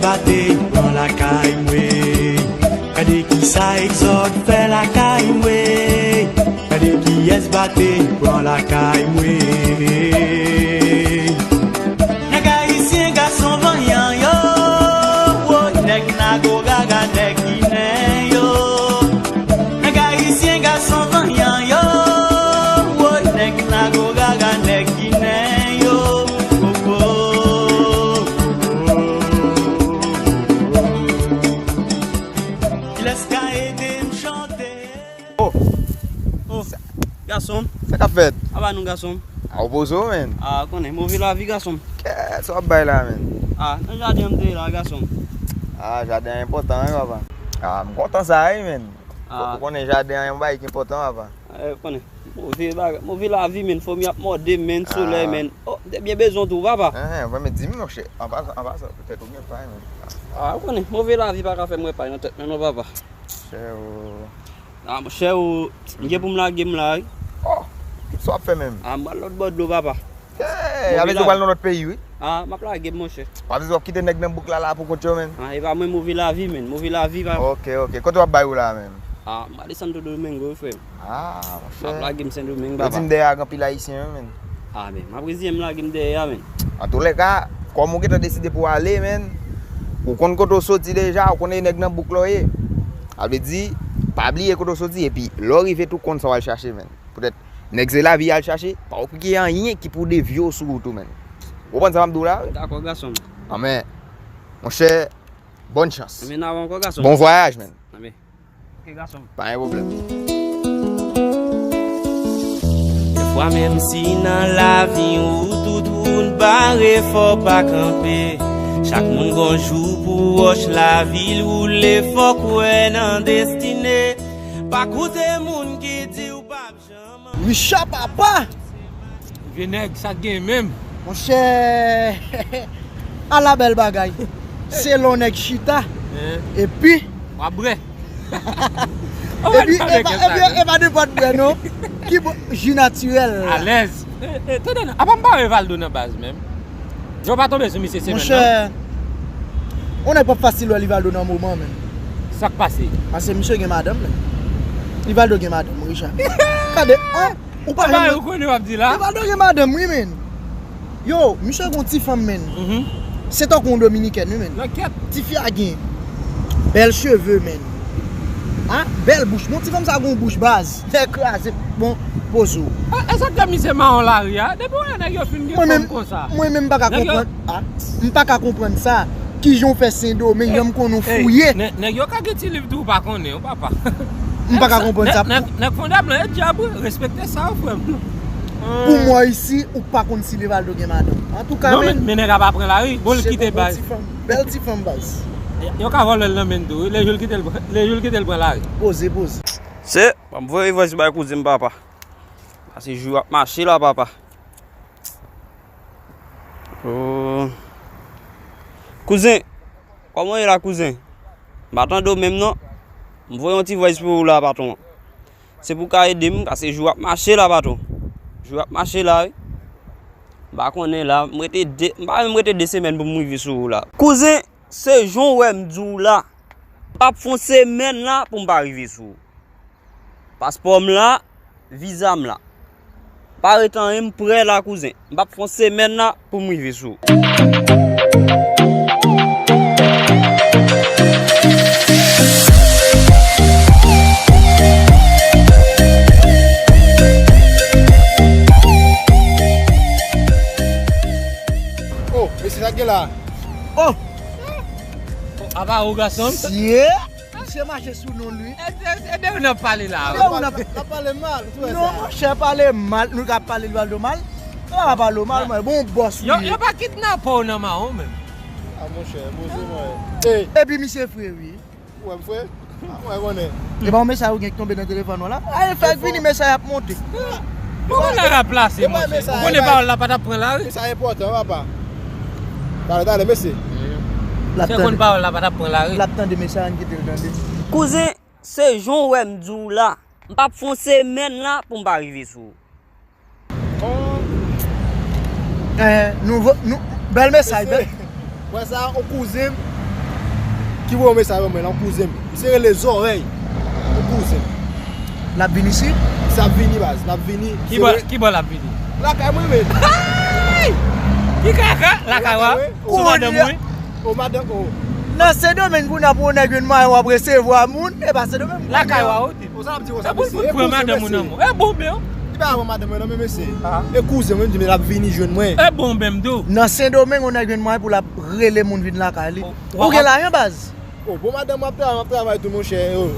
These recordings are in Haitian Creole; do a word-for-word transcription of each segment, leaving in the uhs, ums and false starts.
Bate pran lakay mwen. Gade kisa Exode fè lakay mwen. Gade kiyès Bate pran lakay mwen. Nèg ayisyen gason vanyan yo. Woy, nèg Nago Gaga, nèg Ginen yo. Nèg ayisyen gason vanyan yo. Woy, nèg Nago Gaga, nèg Ginen yo. Oh, oh, oh, oh. Kilès ka ede m chante? Oh. Oh, gason m. Sa k ap fèt? Aba nou, gason m. A, ou poze w, menn? A, konnen, move lavi, gason m. Kè, sa w ap bay la, menn? A, nan jaden an m te ye la, gason m. A, jaden an enpòtan, wi, papa. A, m kontan sa, wi, menn. A. Ou konnen jaden an yon bagay ki enpòtan, papa. E, konnen. Move bagay, move lavi, menn. Fanmi ap mòde m, menn. Solèy, menn. Oh, m te byen bezwen w tou, papa. Enhen, mwen, men di m, monchè. An pasan, an pasan, petèt ou gen pay, menn. A, ou konnen. Move lavi pa ka fè m wè pay nan tèt mwen, non, papa. Monchè, ou. A, monchè, ou. M gen pou m lage m la, wi. Oh! Sa w ap fè menm? A, m pral lòt bò dlo, papa. Hey, avè di w pral nan lòt peyi, wi. A, m ap lage m, monchè. Avè di w ap kite nèg nan bouk la, la pou kont yo, menn. A, e pa mwen, move lavi, menn. Move lavi, pa. Ok, ok. Kote w ap bay ou la, menm? A, m pral desann Santo Domingo, wi, frè m. A, monchè. M ap lage m Sendomeng, papa. Yo di m dèyè a gen anpil ayisyen, wi, menn. A, men, m ap reziyen m lage m dèyè a, menn. Antoulèka, kòm ou gentan deside pou w ale, menn, ou konn kote w soti deja, ou konnen nèg nan bouk la w ye. Sa vle di, pa bliye kote w soti, epi lè w rive tou, konn sa w al chache, menn. Poutèt, nèg se lavi y al chache, pa okipe anyen ki pou devye w sou wout ou, menn. Ou konprann sa m ap di w la, wi? Dakò, gason m. Anben, monchè, bòn chans. Anben, n a wè ankò, gason m. Bon vwayaj, menn. Anben. Ok, gason m. Pa gen pwoblèm. Dèfwa, menm si nan lavi ou tout wout bare, fò w pa kanpe. Chak moun gon jou pou wòch lavi l woule, fò w kwè nan destine. Pa koute moun ki di w p ap Richard papa! Vye nèg, sa k gen menm? Monchè, ala bèl bagay. Se lè yon nèg chita, epi w ap bwè. Epi, e pa, epi, e pa nenpòt bwè, non. Ki bwè? Ji natirèl. Alèz. E, e, tande non, apa m pa wè Valdo nan baz menm? Yo pa tonbe sou misye semèn nan? Monchè, yon nèg p ap fasil wè Livaldo nan moman, menn. Sa k pase? Paske misye gen madanm, menn. Livaldo gen madanm, wi, Richard. Gade, an, ou pa janm. Ou konnen w ap di la? Livaldo gen madanm, wi, menn. Yo, misye gen yon ti fanm, menn. Se tankou yon dominikèn, wi, menn. Nan kèt. Tifi a gen bèl cheve, menn. A, bèl bouch. Bon, ti fanm sa gen yon bouch baz. Fè kraze, bon, poze w. E, e sa k fè misye mawon lari a? Depi w wè nèg yo fin gen fòm konsa. Mwen menm, mwen menm m pa ka konprann. A, m pa ka konprann sa. Kijan w fè Sendomeng, jan m konnen w fouye. Nèg, nèg yo ka gen ti liv tou, ou pa konnen, wi, papa. M pa ka konprann sa. Nèg, nèg, nèg Fondablan e dyab, wi. Respekte sa, wi, frè m. Pou mwen isi, ou pa konn si Livaldo gen madanm. Antouka, non, men, men nèg la pa pran lari. Bon, l kite baz. Bèl ti fanm, baz. Yo ka vòlè l nan men tou, wi. Lè jou l kite l, lè jou l kite l pran lari. Poze, poze. Se, m ap voye voice bay kouzen m, papa. Pase jou ap mache la, papa. Oh. Kouzen, kòman w ye la, kouzen? M pa tande w menm, non. M voye yon ti voice pou ou la, patwon. Se pou w ka ede m, paske jou ap mache la, patwon. Jou ap mache la, wi. M pa konnen la, m rete de, m pa menm rete de semèn pou m rive sou ou la. Kouzen, se jan w wè m di w la. M p ap fè yon semèn la pou m pa rive sou ou. Paspò m la, viza m la. Pa ret anyen, m prè la, kouzen. M p ap fè yon semèn la pou m rive sou ou. Oh, mesye, sa k gen la? Oh! Apa ou, gason m? Sye! Misye mache sou nou, wi. E, e, e de nou n ap pale la, wi. N ap pale mal, ou wè sa? Non, monchè, pale mal. Nou ka pale Livaldo mal? Nou pa pale w mal, mwen. Bon, bòs ou ye. Yo, yo pa kidnape w nan mawon menm. A, monchè, poze mwen. Epi misye fre, wi. Ou wè m fre? A, mwen konnen. E pa yon mesaj ou gen ki tonbe nan telefòn ou la? A, e fèk vini, mesaj ap monte. Ou konnen rap la se monte. Ou konnen pawòl la pa t ap pran lari. Sa enpòtan, papa. Talè, talè, mesye. Se konn pawòl la pa t ap pran lari. L ap tande mesaj, ann kite l tande. Kouzen, se jan w wè m di w la. M p ap fè yon semèn la pou m pa rive sou ou. Oh. Eh, nouvo, nou, bèl mesaj, bèl. Wè sa, yon kouzen m. Ki voye yon mesaj ban mwen, yon kouzen m. Misye rele Zòrèy. Yon kouzen m. L ap vin isit? Misye ap vini, baz. L ap vini. Ki bò, ki bò l ap vini? Lakay mwen, men. Ki kaka? Lakay w a? Sou madanm ou, wi. O madanm, o. Nan Sendomeng, kounye a pou yon nèg vin marye w ap resevwa moun, e pa Sendomeng. Lakay w a, wi. O sa ap di, o sa ap di. E kouzen, mesye. E bon, men. Li pa avè madanm mwen, non, men mesye. E kouzen mwen, di, men l ap vini jwenn mwen. E bon, men, m tou. Nan Sendomeng, yon nèg vin marye pou l ap rele moun vin lakay li. Ou gen lajan, baz? O, bon, madanm, w ap travay, w ap travay tou, monchè. Yo.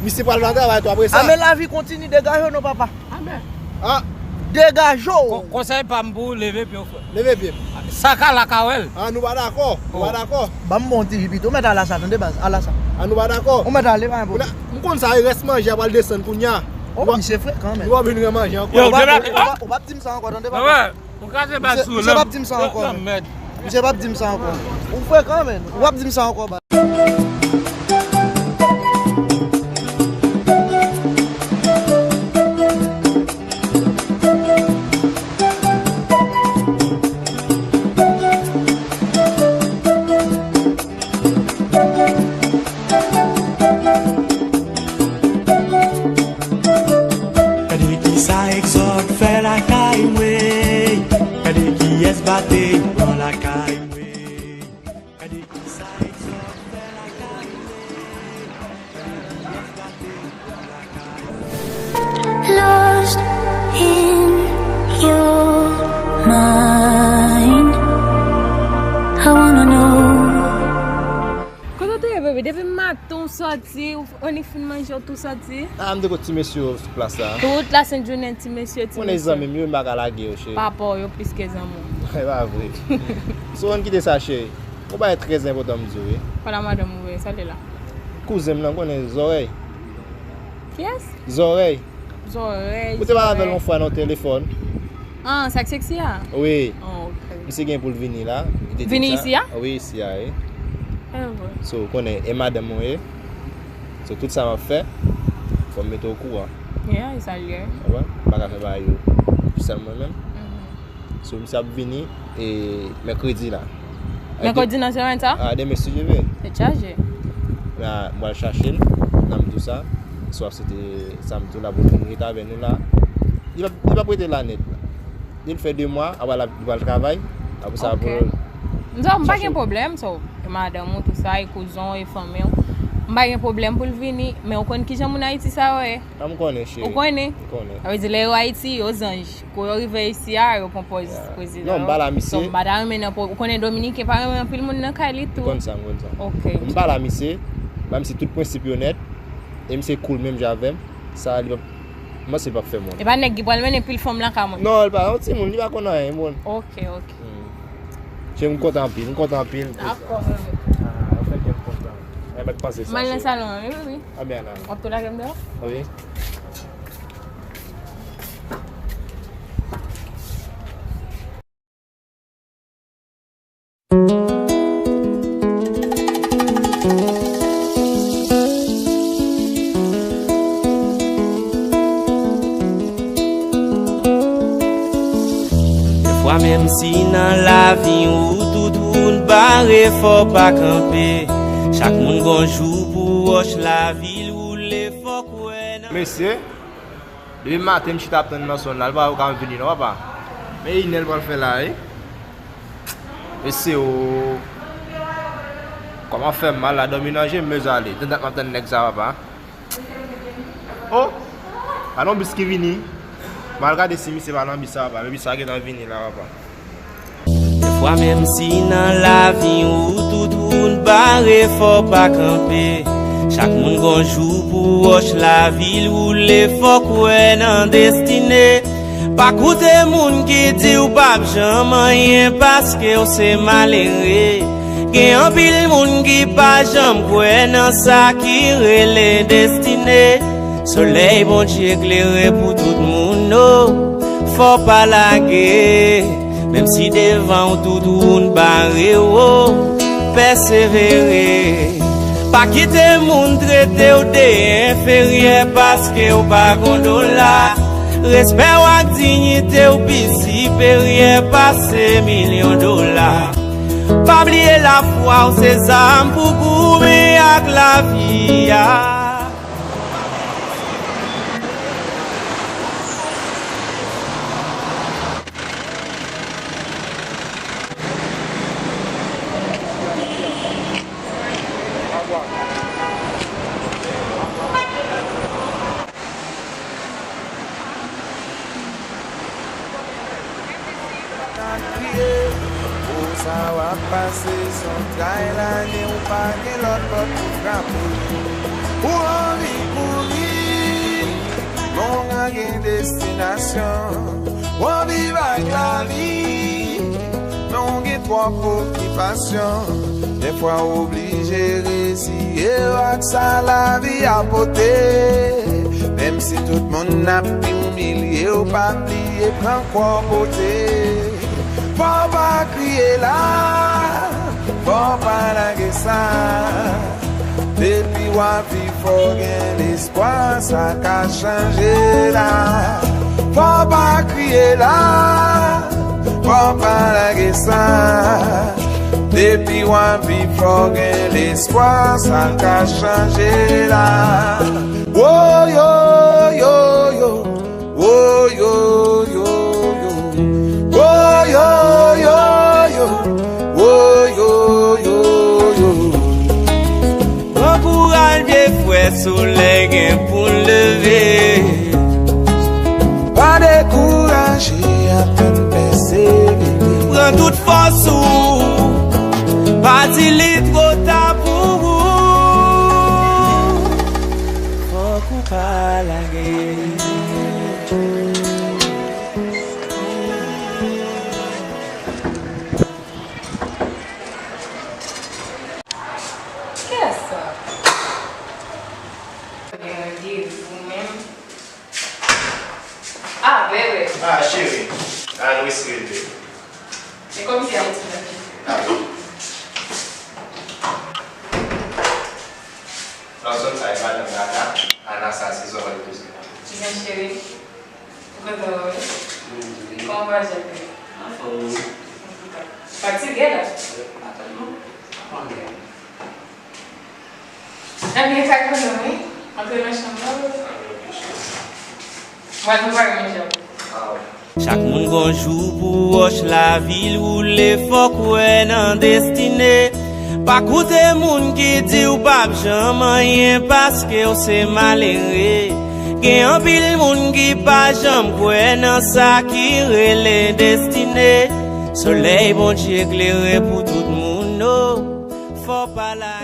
Misye pral nan travay tou apre sa. A, men lavi kontini, degaje w non, papa. Amen. Ah. Degaje w. Konsèy pa m pou ou, leve pye w, frè. Leve pye m. Sa ka la ka wè l. Ah, nou pa dakò. Nou pa dakò. Ban m bon ti ji pito. Ou mèt al a sa, tande, baz. Al a sa. Ah, nou pa dakò. Ou mèt ale, pa gen pwoblèm. M konn sa, rès manje a pral desann kounye a. Oh, misye frekan, men. Nou pa vin nan manje ankò. Yo, ou pa, ou pa, ou p ap di m sa ankò, tande, papa. Ou kraze baz sou ou. Misye p ap di m sa ankò, men. Misye p ap di m sa ankò. Ou frekan, men. Ou p ap di m sa ankò, baz. Gade kisa Exòd fè lakay mwen. Gade kiyès batey pran lakay mwen. Gade kisa Exòd fè lakay mwen. Gade kiyès batey pran lakay mwen. Lost in your mind. I wanna know. Kote w te ye, baby? Depi maten w sòti, w annik fin manje, w tou sòti. Ah, m te kot ti mesye yo sou plas la. Tout la sent jounen, ti mesye, ti mesye. Konnen zanmi m yo, m pa ka lage yo, cheri. Papa w yo plis ke zanmi w. E pa vre. So, ann kite sa, cheri. Yon bagay trè enpòtan m di w, wi. Pale a madanm ou, wi, sa l ye la. Kouzen m nan, konnen Zòrèy. Kiyès? Zòrèy. Zòrèy. Ou te pale avè l yon fwa nan telefòn. Ah, sa k seksi a? Wi. Oh, ok. Misye gen pou l vini la. Li te di sa. Vini isi a? Wi, isi a, wi. E vre. So, ou konnen, e madanm mwen ye. So, tout sa m ap fè, fò m mete w okouran. Yeah, e sa l ye. Ou konprann? M pa ka fè bagay yo sèl mwen menm. Mhm. So, misye ap vini, e, mèkredi la. Mèkredi nan semèn sa? A, demen, si Dye vle. Tèt chaje. La, m pral chache l, nan m di w sa. So, ap se te sa m di w la, pou l vin rete avè nou la. Li p ap, li p ap rete la nèt. Li fè de mwa, apre l ap, li pral travay. Apre sa, pou l chache. M pa gen pwoblèm, so, e madanm ou, tou sa, e kouzen w, e fanmi w. M pa gen pwoblèm pou l vini, men ou konn kijan moun Ayiti sa yo ye. A, m konnen, cheri. Ou konnen? M konnen. Sa vle di, lè yo Ayiti, yo zanj. Kou yo rive isi a, yo pran pòz prezidan yo. Non, m pale a misye. So, m pa ta renmen nan po-, ou konnen Dominiken pa renmen anpil moun nan kay li tou. M konn sa, m konn sa. Ok. M pale a misye, ba misye tout prensip yo nèt, e misye cool menm jan avè m. Sa, li p ap, m panse l p ap fè m wont. E pa nèg ki pral mennen pil fanm lakay mwen. Non, li pa yon timoun, li pa konn anyen, moun. Ok, ok. Hmm. Cheri, m kontan anpil, m kontan anpil. Dakò, bebe. Ah, ou fè kè m kontan. Mwen mèt panse sa, cheri. M al nan salon an, wi, wi, wi. A byen, al. W ap tou lage m deyò? Wi. Dèfwa, menm si nan lavi ou tout wout bare, fò w pa kanpe. Chak moun gon jou pou wòch lavi l woule, fò w kwè nan. Mesye, depi maten m chita ap tann nan sòn la, li pa ka vini non, papa. Men inè l pral fè la, wi. Mesye o. Kò m ap fè m mal la, dòmi nan je m, mezale. Tann dat m ap tann nèg sa, papa. O! Pa nan bis ki vini. M al gade si misye pa nan bis sa, papa. Men bis sa gentan vini la, papa. Dèfwa, menm si nan lavi ou tout wout bare, fò w pa kanpe. Chak moun gon jou pou wòch lavi l woule, fò w kwè nan destine. Pa koute moun ki di w p ap janm anyen paske w se malere. Gen anpil moun ki pa janm kwè nan sa ki rele destine. Solèy Bondye klere pou tout moun, o, fò w pa lage. Menm si devan w tout wout bare, o, pèsevere. Pa kite moun trete w de enferyè paske w pa gon dola. Respè w ak diyite w pi siperyè pase milyon dola. Pa bliye lafwa w se zam pou goumen ak lavi a. Ka kriye, pou sa w ap pase, se yon tray lane, ou pa gen lòt pòt pou frape. Ou anvi kouri, men w gen destinasyon. W anvi viv lavi, men w gen twòp okipasyon. Dèfwa w oblije reziye w ak sa lavi a pote. Menm si tout moun ap imilye w, pa bliye pran kò pote. Fò w pa kriye la, fò w pa lage sa. Depi w ap viv, fò w gen lespwa, sa ka chanje la. Fò w pa kriye la, fò w pa lage sa. Depi w ap viv, fò w gen lespwa, sa ka chanje la. Wo, yo, yo, yo. Wo, yo, yo, yo. Wo, yo, yo, yo. Wo, yo, yo, yo. Pran kouraj, vye frè, solèy gen pou l leve. Pa dekouraje, aprann pèsevere. Pran tout fòs ou, pa di li twò ta pou ou. Fòk ou pa lage. Kiyès sa? Gen randevou menm. Ah, bebe. Ah, cheri. Ann resi rete. E kòmsi a iti la. Ah, wi. Nan zòn sa, e madanm Ana, Ana sa, se zòn mwen te bezwen. Kijan cheri? Ou kontan wè w wi? Kòman vwayaj ap ye? Anfòm wi. Fatige la? Pa tèlman. Anyen. Ebyen, sa konnen wi. Antre nan chanm nan. Mwen prepare manje a. Chak moun gon jou pou wòch lavi l woule, fòk ou wè nan destine. Pa koute moun ki di w p ap janm anyen paske w se malere. Gen anpil moun ki pa janm kwè nan sa ki rele destine. Solèy Bondye klere pou tout moun, o. Fò pa la